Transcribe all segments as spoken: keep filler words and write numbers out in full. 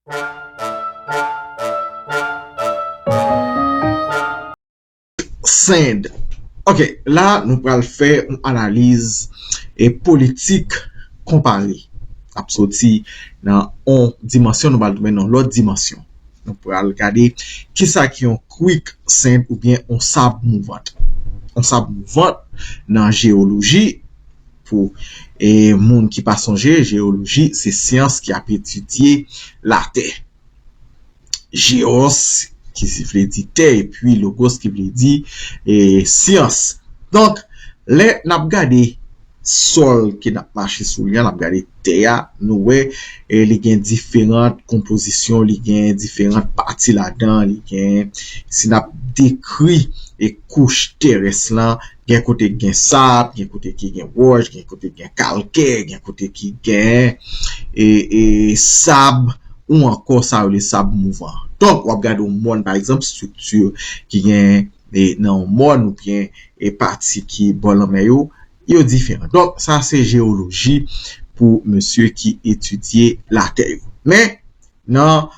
Send. Ok, la nou pral fè yon analiz e politik konpare. N ap soti nan yon dimansyon, nou pral tounen nan lòt dimansyon. Nou pral gade kisa ki yon quicksand oubyen yon sab mouvant. Yon sab mouvant nan jeyoloji, pou e, moun ki pa sonje, jeyoloji se syans ki ap etidye Latè. Geos, ki vle di tè, epi logos, ki vle di e, syans. Donk, lè n ap gade sòl ke n ap mache sou li a, n ap gade tè a, nou wè e, li gen diferan konpozisyon, li gen diferan pati ladan, li gen, si n ap dekri e kouch terès lan, gen kote ki gen sab, gen kote ki gen wòch, gen kote ki gen kalkè, gen kote ki gen e, e, sab, ou ankò sa yo rele sab mouvan. Donk, w ap gade yon mòn, pa egzanp, estrikti ki gen e, nan yon mòn oubyen e pati ki bò lanmè yo, yo diferan. Donk, sa se jeyoloji pou mesye ki etidye Latè yo. Men, nan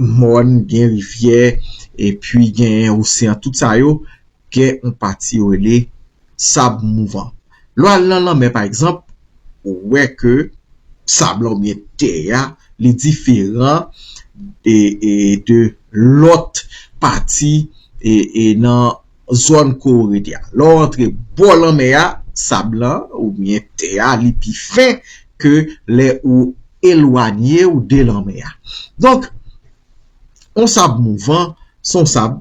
mòn, gen rivyè, epi gen oseyan, tout sa yo, gen yon pati yo rele sab mouvan. Lè w al nan lanmè, pa egzanp, ou wè ke sab la oubyen tè a, li diferan e, e de lòt pati e, e nan zòn ke w rete a. Lè w antre bò lanmè a, sab lan oubyen tè a, li pi fen ke lè ou elwanye w de lanmè a. Donk, yon sab mouvan, se yon sab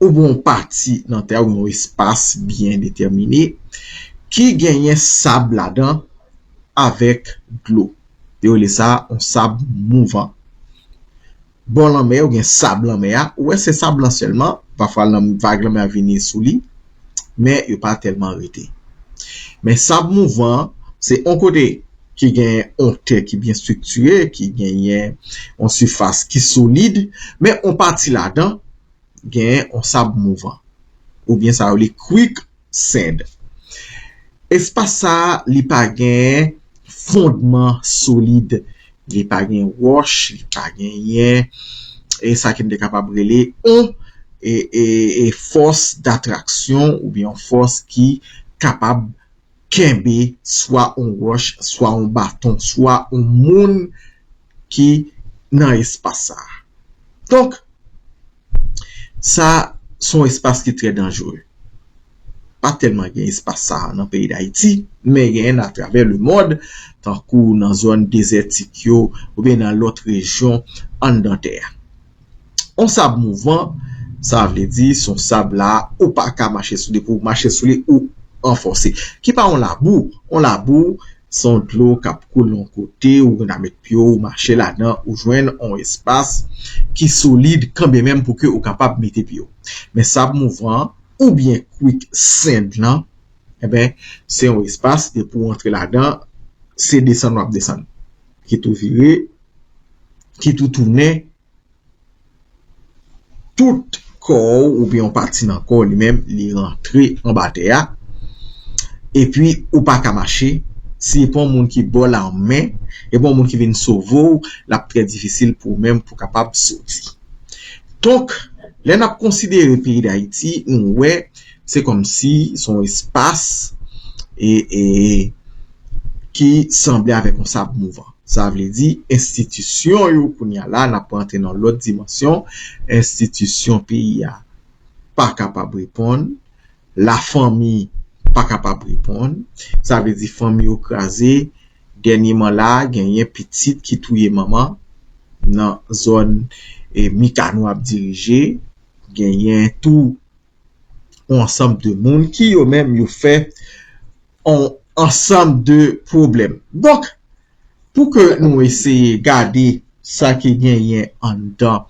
oubyen yon pati nan tè a, oubyen yon espas byen detèmine, ki genyen sab ladan avèk dlo. Yo rele sa yon sab mouvan. Bò lanmè, ou gen sab lanmè a, ou wè se sab lan sèlman, pafwa lan, vag lanmè a vini sou li, men yo pa tèlman rete. Men sab mouvan, se yon kote ki gen yon tè ki byen estriktire, ki genyen yon sifas ki solid, men yon pati ladan gen yon sab mouvan, oubyen sa yo rele quicksand. Espas sa a, li pa gen fondman solid, li pa gen wòch, li pa genyen, e sa ke m te kapab rele yon e, e, e fòs datraksyon oubyen yon fòs ki kapab kenbe swa yon wòch, swa yon baton, swa yon moun ki nan espas sa a. Donk, sa se yon espas ki trè danjere. Pa tèlman gen espas sa a nan peyi Dayiti, men genyen atravè lemond, tankou nan zòn dezètik yo, oubyen nan lòt rejyon anndan tè a. Yon sab mouvan, sa vle di, se yon sab la, ou pa ka mache sou li, pou w mache sou li, ou anfòse. Ki pa yon labou, yon labou, se yon dlo k ap koule yon kote, ou konn met pye w, ou mache ladan, ou jwenn yon espas ki solid kanmenm pou ke ou kapab mete pye w. Men sab mouvan, oubyen quicksand lan, enben, se yon espas, depi w antre ladan, se desann w ap desann. Kit ou vire, kit ou tounen, tout kò w oubyen yon pati nan kò w li menm, li rantre anba tè a, epi ou pa ka mache. Si e pa yon moun ki ba w lanmen, e pa yon moun ki vin sove w, l ap trè difisil pou ou menm pou w kapab soti. Donk, lè n ap konsidere peyi Dayiti, nou wè se kòmsi se yon espas e, e, ki sanble avèk yon sab mouvan. Sa vle di, enstitisyon yo kounye a la, n ap rantre nan lòt dimansyon, enstitisyon peyi a pa kapab reponn, lafanmi pa kapab reponn, sa vle di fanmi yo kraze, dènyeman la, genyen pitit ki touye manman nan zòn e, Mikano ap dirije, genyen tou yon ansanm de moun ki yo menm yo fè yon ansanm de pwoblèm. Donk, pou ke nou eseye gade sa ki genyen anndan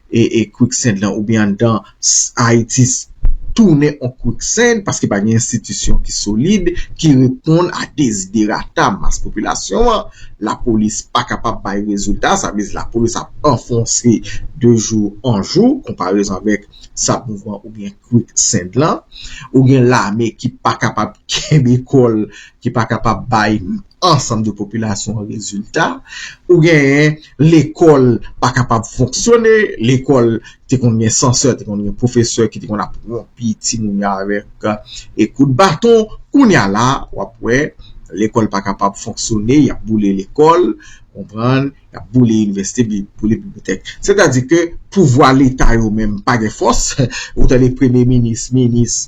e, e quicksand lan oubyen anndan s- Ayiti s- tounen yon quicksand, paske pa gen enstitisyon ki solid, ki reponn a deziderata mas popilasyon an. Lapolis pa kapab bay rezilta, sa vle di lapolis ap anfonse de jou an jou, konparezon avèk sab mouvan oubyen quicksand lan. Ou gen lame ki pa kapab kenbe kò l, ki pa kapab bay ansanm de popilasyon an rezilta. Ou genyen lekòl pa kapab fonksyone, lekòl te konn gen sansè, te konn gen pwofesè ki te konn ap wonpi timoun yo avèk e kout baton. Kounye a la, w ap wè, lekòl pa kapab fonksyone, y ap boule lekòl, konprann, y ap boule inivèsite, bi- boule bibliyotèk. Sètadi ke pouvwa leta yo menm pa gen fòs. Ou tande premye minis, minis,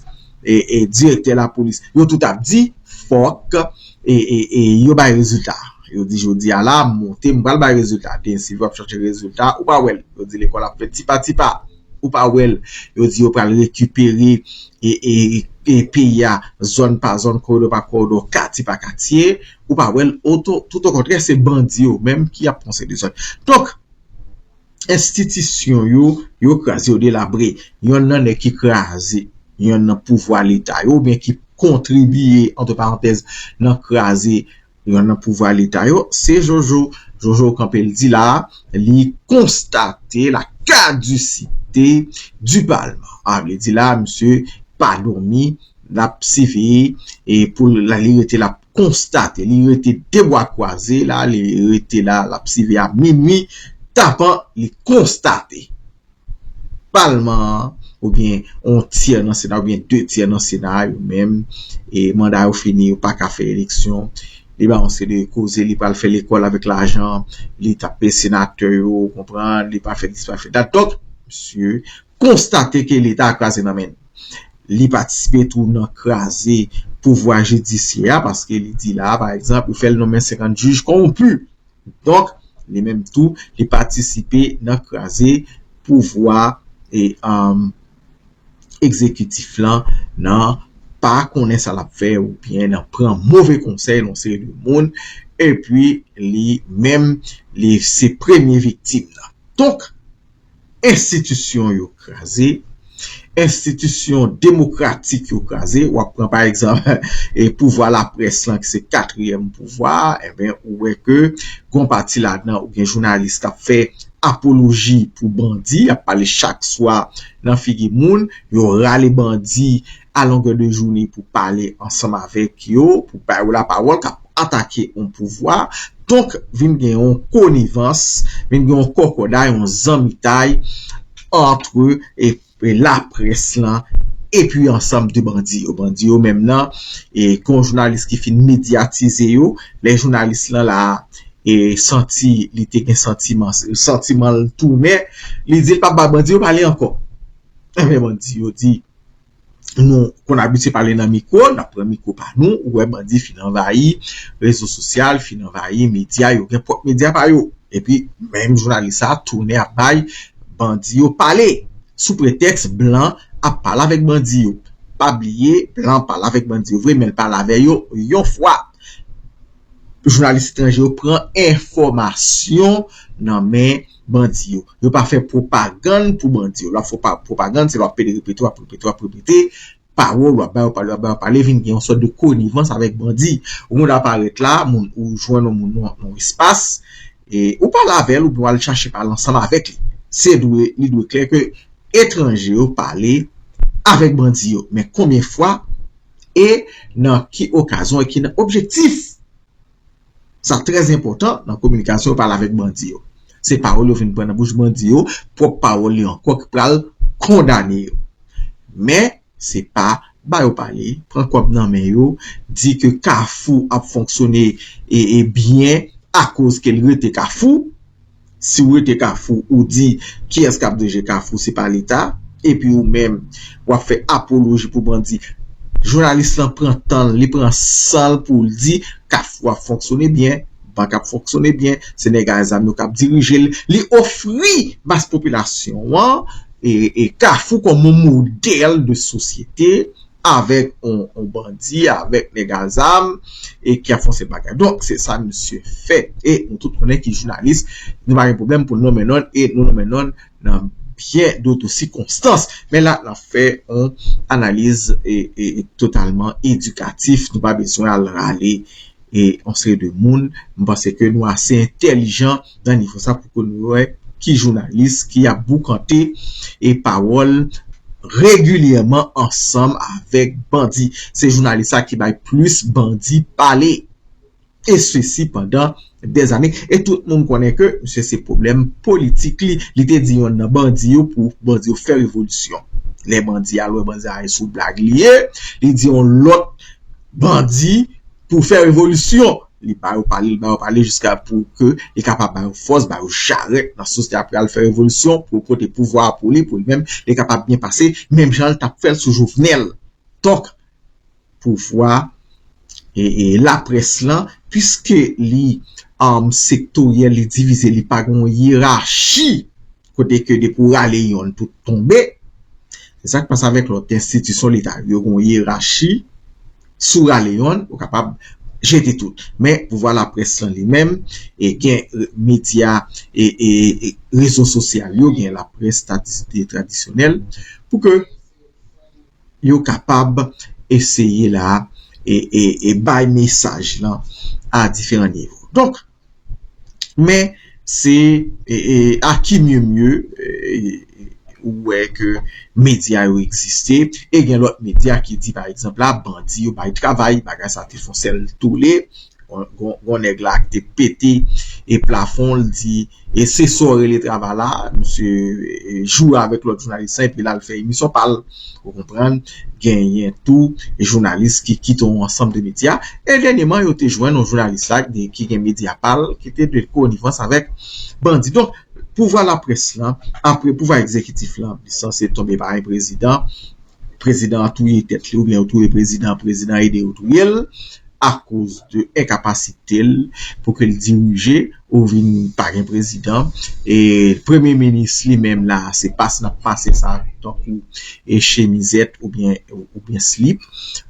e, e direktè lapolis, yo tout ap di, fòk e, e, e yo bay rezilta. Yo di, jodi a la, m monte, m pral bay rezilta. Te ensi, w ap chache rezilta, ou pa wè l. Yo di lekòl ap fèt tipa tipa, ou pa wè l. Yo di yo pral rekipere e, e, e peyi a, zòn pa zòn, koridò pa koridò, katye pa katye, ou pa wè l. Oto, tout okontrè, se bandi yo menm ki ap pran se dezòd. Donk, enstitisyon yo, yo kraze, yo delabre. Yonn nan nèg ki kraze yonn nan pouvwa leta yo, oubyen ki kontribiye, antre parantèz, nan kraze yonn nan pouvwa leta yo, se Jojo. Jojo kanpe, l di la, li konstate la caducité du Parlement. A, vle di la, misye pa dòmi, l ap siveye, e pou l, la, li rete, l ap konstate, li rete de bwa kwaze la, li rete la, l ap siveye a minwi tapan, li konstate Palman an, oubyen yon tyè nan Sena, oubyen de tyè nan Sena a, yo menm, e manda yo fini, yo pa ka fè eleksyon. Li ba yon seri de koze, li pral fè lekòl avèk lajan, li t ap peye senatè yo, ou konprann, li pa fè dis, pa fè dat. Donk, misye konstate ke Leta a kraze nan men l. Li patisipe tou nan kraze pouvwa jidisyè a, paske li di la, pa egzanp, yo fè l nonmen senkant jij kòwonpi. Donk, li menm tou, li patisipe nan kraze pouvwa e, um, egzekitif lan, nan pa konnen sa l ap fè oubyen nan pran move konsèy nan yon seri de moun, epi li menm, li se premye viktim nan. Donk, enstitisyon yo kraze, enstitisyon demokratik yo kraze. W ap pran, pa egzanp, e pouvwa laprès lan, ki se katriyèm pouvwa, enben, ou wè ke gon pati ladan, ou gen jounalis k ap fè apoloji pou bandi, y ap pale chak swa nan figi moun, yo rale bandi a longè de jounen pou pale ansanm avèk yo, pou ba yo lapawòl, k ap atake yon pouvwa. Donk, vin gen yon konivans, vin gen yon kòkòday, yon zanmitay antre e, e laprès lan epi ansanm de bandi yo. Bandi yo menm nan, e kon jounalis ki fin medyatize yo, lè jounalis lan la, e santi, li te gen santiman, santiman l tounen, li di l p ap ba bandi yo pale ankò. Enben, bandi yo di, nou konn abitye pale nan mikwo, n ap pran mikwo pa nou, ou wè bandi fin anvayi rezo sosyal, fin anvayi medya, yo gen pwòp medya pa yo. Epi, menm jounalis sa a tounen ap bay bandi yo pale, sou pretèks blan ap pale avèk bandi yo. Pa bliye, blan pale avèk bandi yo vre, men l pale avè yo yon fwa. Jounalis etranje yo pran enfòmasyon nan men bandi yo. Yo pa fè pwopagann pou bandi yo. Lè w ap fè pa- pwopagann, se lè w ap pede repete, w ap repete, w ap repete pawòl, w ap ba yo pale, w ap ba yo pale, vin gen yon sòt de konivans avèk bandi. Ou moun aparèt la, moun, ou jwenn yon moun nan yon espas, e ou pale avè l, oubyen w al chache pale ansanm avèk li. Se dwe, li dwe klè ke etranje yo pale avèk bandi yo. Men konbyen fwa e nan ki okazyon e ki nan objektif? Sa trè enpòtan nan kominikasyon, yo pale avèk bandi yo. Se pawòl yo fin pran nan bouch bandi yo, pwòp pawòl yo ankò ki pral kondane yo. Men, se pa ba yo pale, pran kòb nan men yo, di ke Kafou ap fonksyone e, e byen akoz ke l rete Kafou. Si w rete Kafou, ou di kiyès k ap dirije Kafou, se pa Leta, epi ou menm, w ap fè apoloji pou bandi. Jounalis lan pran tan l, li pran san l pou l di Kafou ap fonksyone byen, bank ap fonksyone byen, se nèg a zam yo k ap dirije l. Li ofri mas popilasyon an e, e Kafou kòm yon modèl de sosyete avèk yon, yon bandi, avèk nèg a zam, e ki ap fè yon seri bagay. Donk, se sa misye fè. E nou tout konnen ki jounalis, nou pa gen pwoblèm pou n nonmen non l, e nou nonmen non l nan byen doto sikonstans. Men la, n ap fè yon analiz e, e, e totalman edikatif. Nou pa bezwen al rale e yon seri de moun. M panse ke nou ase entèlijan nan nivo sa pou ke nou wè ki jounalis ki ap boukante e pawòl regilyèman ansanm avèk bandi. Se jounalis sa ki bay plis bandi pale. E sesi pandan dèzane. E tout moun konnen ke misye se pwoblèm politik li. Li te di yonn nan bandi yo pou bandi yo fè revolisyon. Lè bandi a, lè bandi a sou blag li ye, li di yon lòt bandi pou fè revolisyon. Li ba yo pale, li ba yo pale jiska pou ke li kapab ba yo fòs, ba yo jarèt nan sosyete a pou y al fè revolisyon, pou yo pote pouvwa a pou li, pou li menm, li kapab byen pase, menm jan l t ap fè l sou Jovenel. Donk, pouvwa e, e laprès lan, piske li um, sektoryèl, li divize, li pa gen yon yerachi kote ke depi w rale yonn, tout tonbe. Se sa k pase avèk lòt enstitisyon leta yo. Yo gen yon yerachi, si w rale yonn, ou kapab jete tout. Men pouvwa laprès lan li menm, e gen medya e, e, e rezo sosyal yo, gen laprès tradisyonèl, pou ke yo kapab eseye la e, e, e bay mesaj lan a diferan nivo. Donk, men se e, e, à qui mieux mieux, e, ou wè ke medya yo egziste, e gen lòt medya ki di, pa egzanp la, bandi yo bay travay, bagay sa te fon sèl tole, gon, gon, gon nèg la ki te pete e plafon, l di, e se sa w rele travay la, misye e, joure avèk lòt jounalis lan, epi l al fè emisyon pa l. Ou konprann? Genyen tou e jounalis ki kite yon ansanm de medya. E dènyèman, yo te jwenn yon jounalis la ki gen medya pa l, ki te de konivans avèk bandi. Donk, pouvwa laprès lan, apre pouvwa egzekitif lan, li sanse tonbe pa yon prezidan. Prezidan an touye tèt li, oubyen yo touye prezidan, prezidan ede yo touye l, akoz de enkapasite l pou ke l dirije, ou vin pa gen prezidan. E premye minis li menm la, se pas n ap pase sa tankou e chemizèt oubyen, oubyen slip.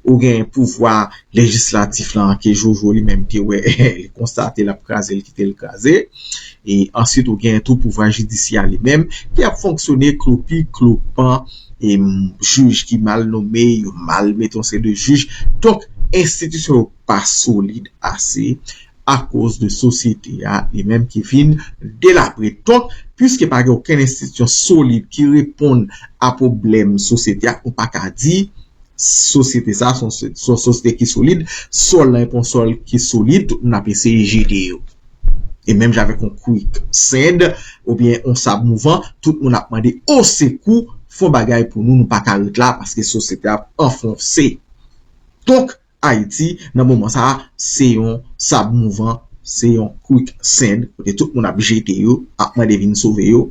Ou gen pouvwa lejislatif lan ke Jojo li menm te wè, li konstate l ap kraze, l kite l kraze. E answit, ou gen tou pouvwa jidisyè li menm ki ap fonksyone klopi, klopan, e jij ki mal nome, yo mal mete yon seri de jij. Donk, enstitisyon yo pa solid ase akoz de sosyete a li menm ki vin delabre. Donk, piske pa gen okenn enstitisyon solid ki reponn a pwoblèm sosyete a, ou pa ka di sosyete sa se yon sosyete ki solid, sòl lan e pa yon sòl ki solid, tout moun ap eseye jete yo. E menm jan avèk yon quicksand oubyen yon sab mouvan, tout moun ap mande osekou, fè yon bagay pou nou, nou pa ka ret la paske sosyete a ap anfonse. Donk, Ayiti, nan moman sa a, se yon sab mouvan, se yon quicksand, kote tout moun ap jete yo, ap mande vin sove yo.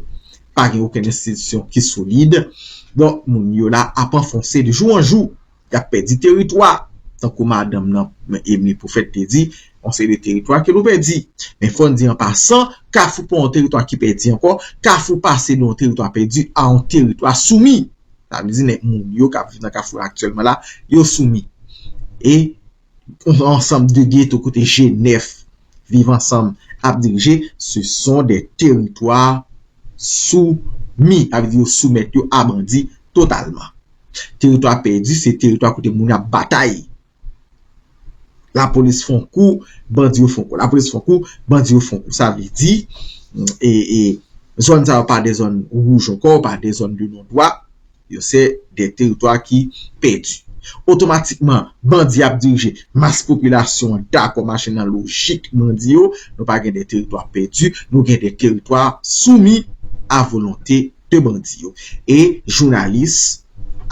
Pa gen okenn enstitisyon ki solid. Donk, moun yo la ap anfonse de jou an jou. Y ap pèdi teritwa. Tankou madanm nan, Emily Prophète te di, yon seri de teritwa ke nou pèdi. Men fò n di an pasan, Kafou pa yon teritwa ki pèdi ankò. Kafou pase de yon teritwa pèdi a yon teritwa soumi. Sa vle di, nèg moun yo k ap viv nan Kafou aktyèlman la, yo soumi. E yon ansanm de geto kote G nèf, Viv Ansanm ap dirije, ce sont des territoires soumis, sa vle di yo soumèt yo a bandi totalman. Teritwa pèdi, se teritwa kote moun ap batay. Lapolis fè yon kou, bandi yo fè yon kou. Lapolis fè yon kou, bandi yo fè yon kou. Sa vle di, e, e, zòn sa yo pa de zòn wouj ankò, pa de zòn de non dwa. Yo se de teritwa ki pèdi. Otomatikman, bandi ap dirije. Mas popilasyon an dakò mache nan lojik bandi yo. Nou pa gen de teritwa pèdi, nou gen de teritwa soumi a volonte de bandi yo. E jounalis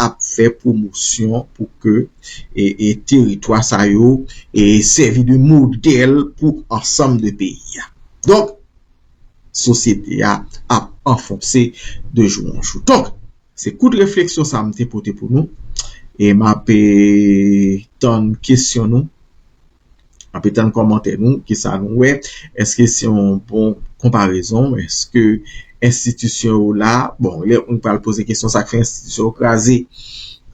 ap fè pwomosyon pou ke e, e teritwa sa yo e sèvi de modèl pou ansanm de peyi a. Donk, sosyete a ap anfonse de jou an jou. Donk, se kout refleksyon sa m te pote pou nou. E m ap e, tann kesyon nou. M ap e tann kòmantè nou, kisa nou wè. Èske se yon bon konparezon? Èske enstitisyon yo la, bon, lè moun pral poze kesyon, sa k fè enstitisyon yo kraze?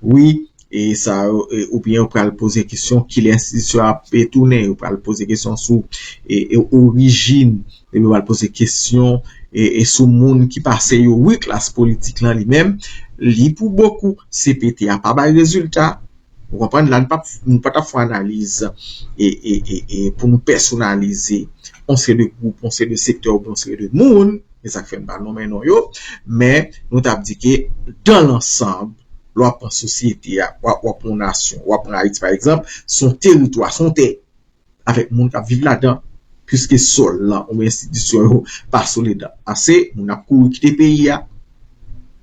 Wi, e sa yo, e, oubyen yo pral poze kesyon, kilè enstitisyon ap e tounen? Yo pral poze kesyon sou e, e orijin, epi yo pral poze kesyon e, e sou moun ki pase yo. Wi, klas politik lan li menm, li pou bokou, C P T a pa bay rezilta. Ou konprann? La, nou pa, nou pa t ap fè analiz e, e, e, e pou nou pèsonalize yon seri de gwoup, yon seri de sektè oubyen yon seri de moun. E sa k fè m pa nonmen non yo. Men, nou t ap di ke, dans l'ensemble, lè w ap pran sosyete a, w ap, w ap pran yon nasyon, w ap pran Ayiti, pa egzanp, se yon teritwa, se yon tè. avèk moun k ap viv ladan, piske sòl lan oubyen enstitisyon yo pa solid ase, moun ap kouri kite peyi a.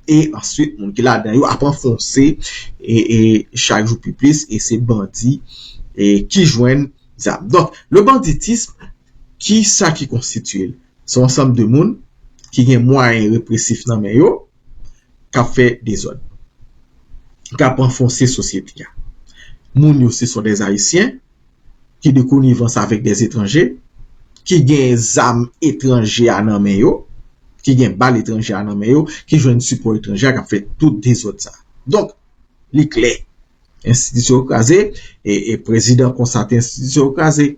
E answit, moun ki ladan yo ap anfonse e, e chak jou pi plis, e se bandi e, ki jwenn zam. Donk, le banditisme, ki sa ki konstitye l? Se yon ansanm de moun ki gen mwayen represif nan men yo, k ap fè dezòd, k ap anfonse sosyete a. Moun yo, se sont des Haïtiens ki de konivans avèk des étrangers, ki gen zam etranje a nan men yo, ki gen bal etranje a nan men yo, ki jwenn sipò etranje a, k ap fè tout dezòd sa. Donk, li klè. Enstitisyon yo kraze, e, e prezidan konstate enstitisyon yo kraze.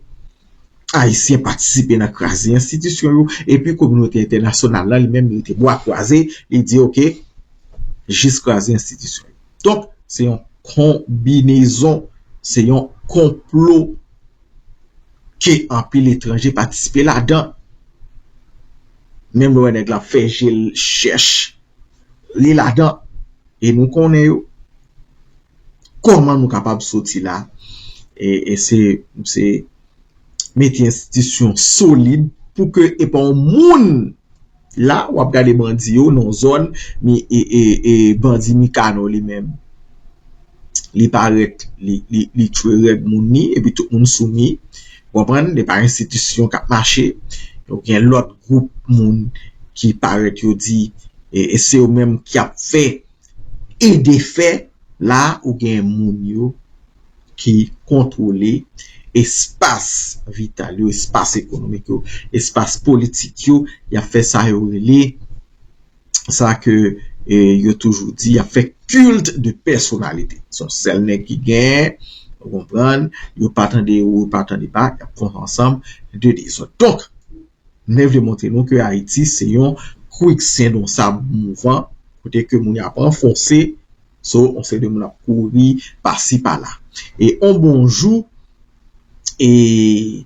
Ayisyen patisipe nan kraze enstitisyon yo, epi kominote entènasyonal la, li menm, li te bwa kwaze, li di, oke, jis kraze enstitisyon yo. Donk, se yon konbinezon, se yon konplo ke anpil etranje patisipe ladan. Menm lè w wè nèg la fè je l chèch, li ladan. E nou konnen yo. Kòman nou kapab soti la? E, e se, se mete enstitisyon solid pou ke e pa yon moun la, w ap gade bandi yo nan zòn, mi, e, e, e bandi Mikanò li menm. Li parèt, li, li, li tchwe règ moun ni, epi tout moun soumi. Konprann? Li pa enstitisyon k ap mache. Donk, gen lòt gwoup moun ki parèt yo di, e, e se yo menm ki ap fè e defè la ou gen moun yo ki kontwole espas vital yo, espas ekonomik yo, espas politik yo, y ap fè sa yo rele, sa ke e, yo toujou di, y ap fè culte de personnalité. Se yon sèl nèg ki gen, ou konprann, yo pa tande ou, yo pa tande pa, y ap fè yon ansanm de dezòd. Donk, mwen vle montre nou ke Ayiti se yon quicksand, yon sab mouvan, kote ke moun yo ap anfonse, so, yon seri de moun ap kouri pasi pala. E yon bon jou, e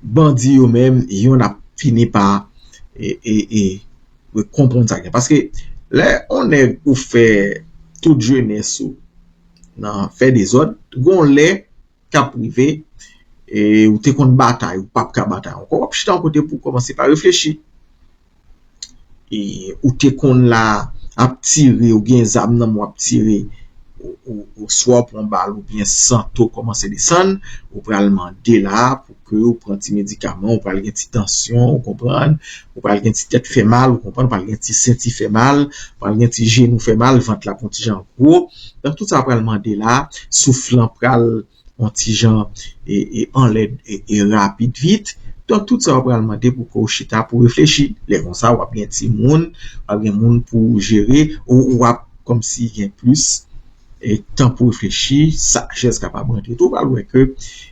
bandi yo menm, yonn ap fini pa e, e, e, e konprann sa gen. Paske lè yon nèg ou fè tout jenès ou nan fè dezòd, gon lè k ap rive, e ou te konn batay, ou p ap ka batay ankò, w ap chita yon kote pou w kòmanse pa reflechi. E ou te konn la ap tire, ou gen zam nan men w ap tire, ou, ou, ou swa w pran bal oubyen santo kòmanse desann, ou pral mande la pou ke ou pran ti medikaman, ou pral gen ti tansyon, ou konprann, ou pral gen ti tèt fè mal, ou konprann, ou pral gen ti senti fè mal, ou pral gen ti jenou fè mal, vant la pran ti jan gwo. Donk, tout sa pral mande la, souf lan pral yon ti jan e, e anlè e, e rapid vit. Donk, tout sa yo pral mande pou ke w chita, pou w reflechi. Lè konsa, w ap gen timoun, w ap gen moun pou w jere, ou, ou ap kòmsi gen plis e, tan pou w reflechi, sajès kapab rantre tou, w pral wè ke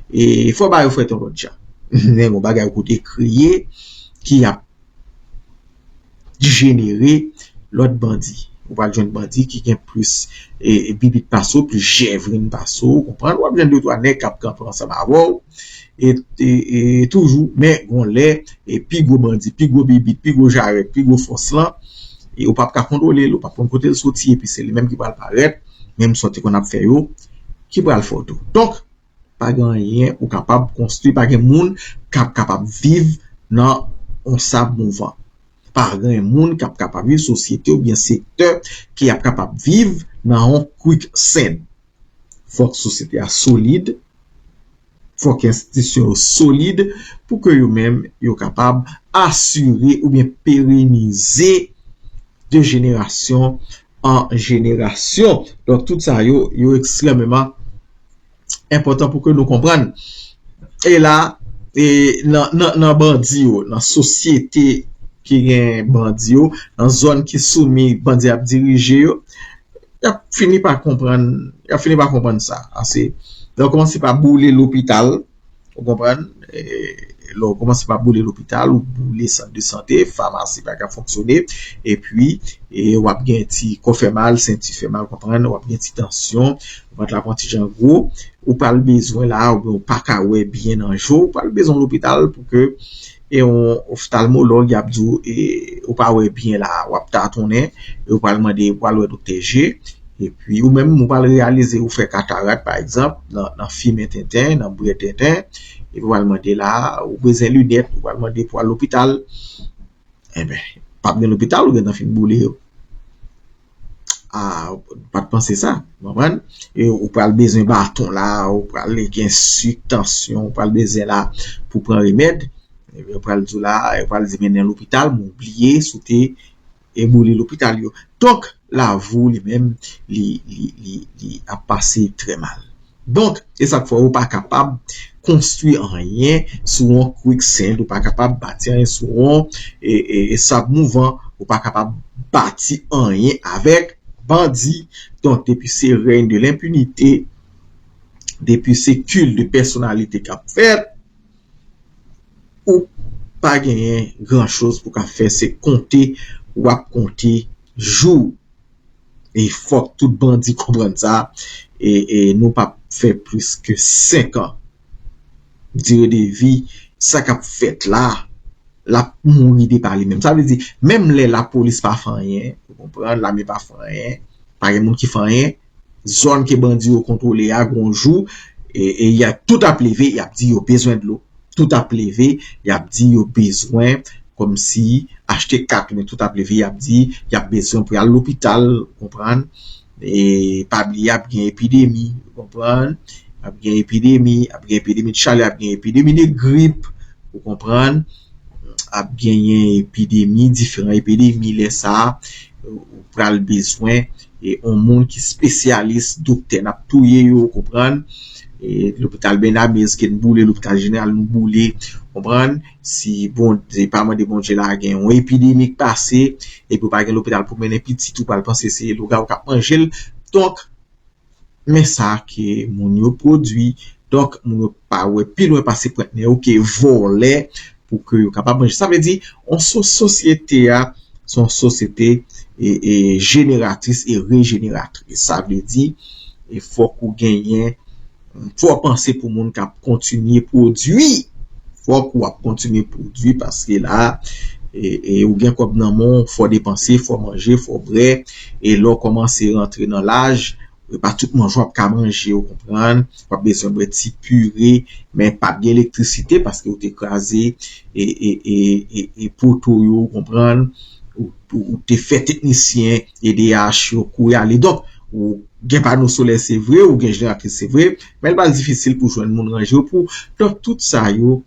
e, fò bagay yo fèt yon lòt jan. Men gon bagay kote kreye ki ap jenere lòt bandi. Ou pral jwenn bandi ki gen plis e, e bibit pase w, plis jèvrin pase w, ou konprann? W ap jwenn de twa nèg k ap kanpe ansanm avè w. E, e, e toujou, men gon lè, e pi gwo bandi, pi gwo bibit, pi gwo jarèt, pi gwo fòs lan, e ou p ap ka kontwole l, ou p ap konn kote l soti, epi se li menm ki pral parèt, menm sa w te konn ap fè yo, ki pral fè w tou. Donk, pa gen anyen ou kapab konstwi, pa gen moun k ap kapab viv nan yon sab mouvan. Pa gen moun k ap kapab viv, sosyete oubyen sektè ki ap kapab viv nan yon quicksand. Fòk sosyete a solid, fòk enstitisyon yo solid pou ke yo menm yo kapab asire oubyen perenize de jenerasyon an jenerasyon. Donk, tout sa yo, yo ekstrèmeman enpòtan pou ke nou konprann. E la, e nan, nan, nan bandi yo, nan sosyete ki gen bandi yo, nan zòn ki soumi bandi ap dirije yo, y ap fini pa konprann, y ap fini pa konprann sa. Ase, lè w kòmanse pa boule lopital, ou konprann, e, lè w kòmanse pa boule lopital, ou boule sant de sante, famasi pa ka fonksyone, epi, e, w ap gen ti kò fè mal, senti fè mal, konprann, w ap gen ti tansyon, vant la pran ti jan gwo, ou pral bezwen la, oubyen ou pa ka wè byen nan je w, ou pral bezwen lopital pou ke e yon oftalmològ, y ap di w, e, ou pa wè byen la, w ap tatonnen, e ou pral mande, ou pral wè doktè je, Epi ou menm, ou pral reyalize ou fè katarat, pa egzanp, nan, nan fimen tenten, nan bwè tenten, epi ou pral mande la, ou bezwen linèt, ou pral mande pou al lopital. Enben, p ap gen lopital, ou gentan fin boule yo. A, ou pa t panse sa, w konprann? E ou pral bezwen baton la, ou pral gen sik, tansyon, ou pral bezwen la pou pran remèd. Epi yo pral di w la, yo pral di mennen lopital, men w bliye si w te e boule lopital yo. Donk, lavi w li menm, li, li, li, li ap pase trè mal. Donk, e sa k fè ou pa kapab konstwi anyen sou yon quicksand, ou pa kapab bati anyen sou yon, e, e, e sab mouvan, ou pa kapab bati anyen avèk bandi. Donk, depi se règne de l'impunité, depi se culte de personnalité k ap fèt, ou pa genyen gran choz pou w ka fè, se konte w ap konte jou. E fòk tout bandi konprann sa, e, e nou p ap fè plis ke senk an dire de vi sa k ap fèt la, l ap mouri de pa li menm. Sa vle di, menm lè lapolis pa fè anyen, ou konprann, lame pa fè anyen, pa gen moun ki fè anyen, zòn ke bandi yo kontwole a, gon jou, e, e y a, tout ap leve, y ap di yo bezwen dlo. Tout ap leve, y ap di yo bezwen, kòmsi achte kat, men tout ap leve, y ap di y ap bezwen pou y al lopital, ou konprann? E pa bliye, ap gen epidemi, ou konprann? Ap gen epidemi, ap gen epidemi de chalè, ap gen epidemi de grip, ou konprann? Ap genyen epidemi, diferan epidemi, lè sa a, ou pral bezwen e yon moun ki espesyalis, doktè n ap touye yo, ou konprann? E lopital Bènamez ke n boule, lopital jeneral nou boule, ou konprann? Si bon, se pa mande Bondye la gen yon epidemi k pase, epi w pa gen lopital pou mennen pitit ou, pral panse se lougawou k ap manje l. Donk, men sa ke moun yo pwodui. Donk, moun yo pa wè pi lwen pase pwent nen yo ke vòlè pou ke yo kapab manje. Sa vle di, yon so-, sosyete a, se yon sosyete e, e jeneratris e rejeneratris. Sa vle di, e fòk ou genyen, fò w panse pou moun k ap kontinye pwodui. Fòk w ap kontinye pwodui paske la, e, e ou gen kòb nan men w, fò depanse, fò manje, fò bwè. E lè w kòmanse rantre nan laj, e pa tout manje w ap ka manje, ou konprann? W ap bezwen bwè ti pire, men p ap gen elektrisite paske ou te kraze e, e, e, e, e poto yo, ou konprann? Ou, ou, ou te fè teknisyen E D H yo kouri ale. Donk, ou gen pano solè, se vre, ou gen jeneratris, se vre, men l pral difisil pou jwenn moun ranje yo pou. Donk, tout sa yo,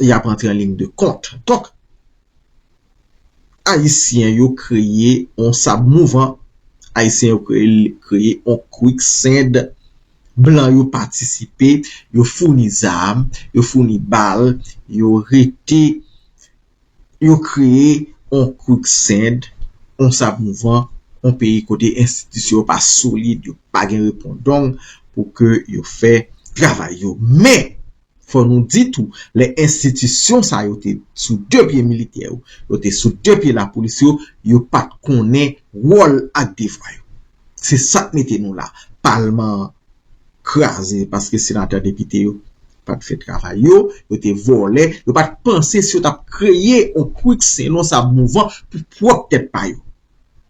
y ap antre an liy de kont. Donk, Ayisyen yo kreye yon sab mouvan. Ayisyen yo kreye, kreye yon quicksand. Blan yo patisipe, yo founi zam, yo founi bal, yo rete, yo kreye yon quicksand, yon sab mouvan, yon peyi kote enstitisyon yo pa solid, yo pa gen repondong pou ke yo fè travay yo. Men, fò nou di tou, lè enstitisyon sa yo te sou de pye militè yo, yo te sou de pye lapolis yo, yo pa t konnen wòl ak devwa yo. Se sa k mete nou la. Palman an kraze paske senatè, depite yo pa t fè travay yo, yo te vòlè, yo pa t panse si yo t ap kreye yon quicksand, yon sab mouvan pou pwòp tèt pa yo.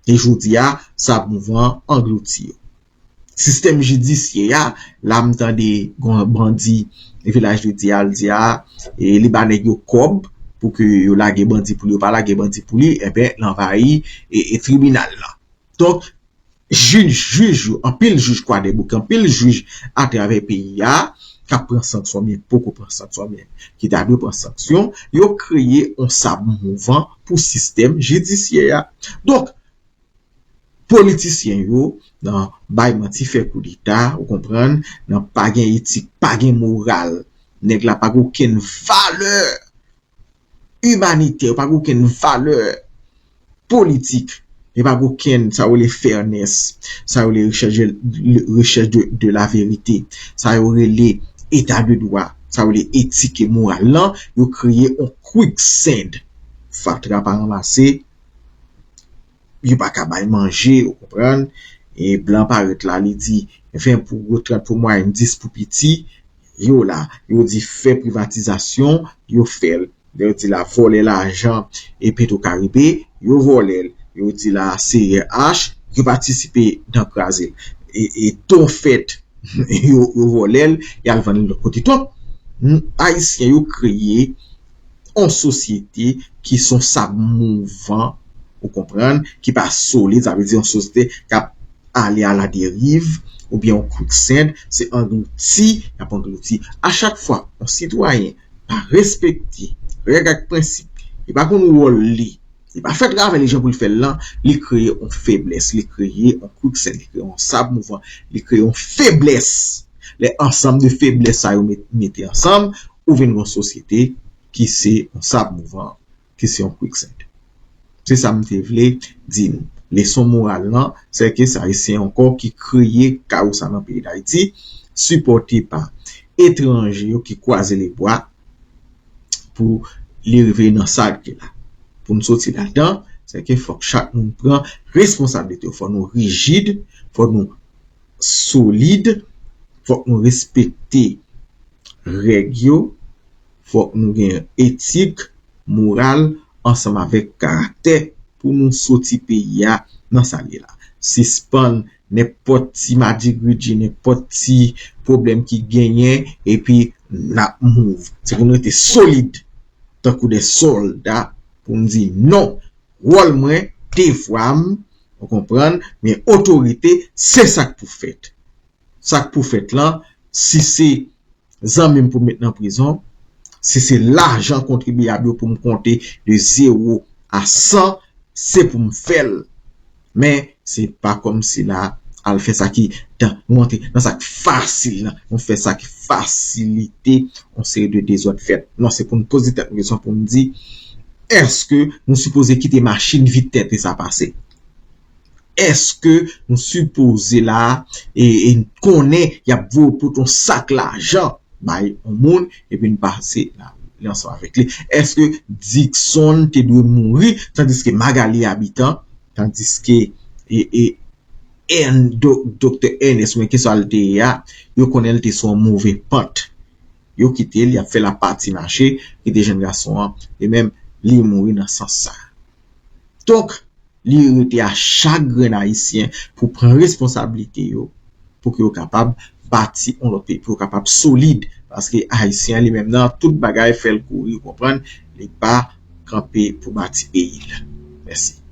E jodi a, sab mouvan an anglouti yo. Sistèm jidisyè a, la m tande gon bandi Vilaj de Dye a, l di a, e li ba nèg yo kòb pou ke yo lage bandi pou li, yo pa lage bandi pou li, enben, l anvayi e, e tribinal la. Donk, jij, jij yo, anpil jij Kwadèboukè, anpil jij atravè peyi a, k ap pran sanksyon, men poko pran sanksyon, men ki ta dwe pran sanksyon, yo kreye yon sab mouvan pou sistèm jidisyè a. Donk, politisyen yo, nan bay manti, fè koudeta, ou konprann, nan pa gen etik, pa gen moral. Nèg la pa gen okenn valè imanitè, yo pa gen okenn valè politik, yo pa gen okenn, sa yo rele fairness, sa yo rele rechèch de, rechèch de, de la verite, sa yo rele eta de dwa, sa yo rele etik e moral lan, yo kreye yon quicksand. Fatra pa ranmase, yo pa ka bay manje, ou konprann? E blan parèt la, li di, ven pou gwo, trant pou mwayèn, dis pou piti, yo la, yo di fè privatizasyon, yo fè l. Lè yo di la vòlè lajan e Petro Caribe, yo vòlè l. Yo di la C R H, yo patisipe nan kraze l. E, e ton fèt, yo, yo vòlè l, y al vann li lòt kote. Donk, Ayisyen yo kreye yon sosyete ki se yon sab mouvan, ou konprann, ki pa solid, sa vle di yon sosyete k ap ale a la deriv, oubyen yon quicksand, se anglouti, y ap anglouti. A chak fwa yon sitwayen pa respekte règ ak prensip, li pa konn wòl li, li pa fè travay li jan pou l fè l lan, li kreye yon feblès, li kreye yon quicksand, li kreye yon sab mouvan, li kreye yon feblès. Lè ansanm de feblès sa yo met, mete ansanm, ou vin gen yon sosyete ki se yon sab mouvan, ki se yon quicksand. Se sa m te vle di nou. Leson moral lan, se ke se Ayisyen ankò ki kreye kawo sa nan peyi Dayiti, sipòte pa etranje yo ki kwaze lebwa pou li rive nan sa l ye la. Pou n soti ladan, se ke fòk chak moun pran responsablite yo. Fòk nou rijid, fòk nou solid, fòk nou respekte règ yo, fòk nou gen etik, moral, ansanm avèk karaktè pou nou soti peyi a nan sa l ye la. Sispann nenpòt ti madigridi, nenpòt ti pwoblèm ki genyen, epi n ap move. Se pou nou rete solid, tankou de sòlda, pou n di non, wòl mwen, devwa m, ou konprann, men otorite, se sa k pou fèt. Sa k pou fèt lan, si se zanmi m pou m met nan prizon, si se lajan kontribyab yo pou m konte de zewo a san, se pou m fè l. Men, se pa kòmsi la, al fè sa ki, dan, nou antre nan sa k fasil lan, nou fè sa ki fasilite yon seri de dezòd fèt. Non, se pou n poze tèt nou kesyon pou n di, èske nou sipoze kite machin vit tèt e sa pase? Èske nou sipoze la e, e konnen y ap voye pote yon sak lajan bay yon moun epi n pase lari ansanm avèk li? Èske Dickson te dwe mouri tandiske Magalie Habitant, tandiske e, e, Ern-, do, Doktè Ernest, men ki sa l te ye a, yo konnen l te sou yon move pant. Yo kite l, y ap fè l ap pati mache, kite jèn gason an, li menm, li mouri nan sans sa. Donk, li rete a chak grenn Ayisyen pou pran responsablite yo, pou ke yo kapab bati yon lòt peyi, pou yo kapab solid. Paske Ayisyen an li menm nan tout bagay fè l kouri, ou konprann, li pa kanpe pou bati peyi l. Mèsi.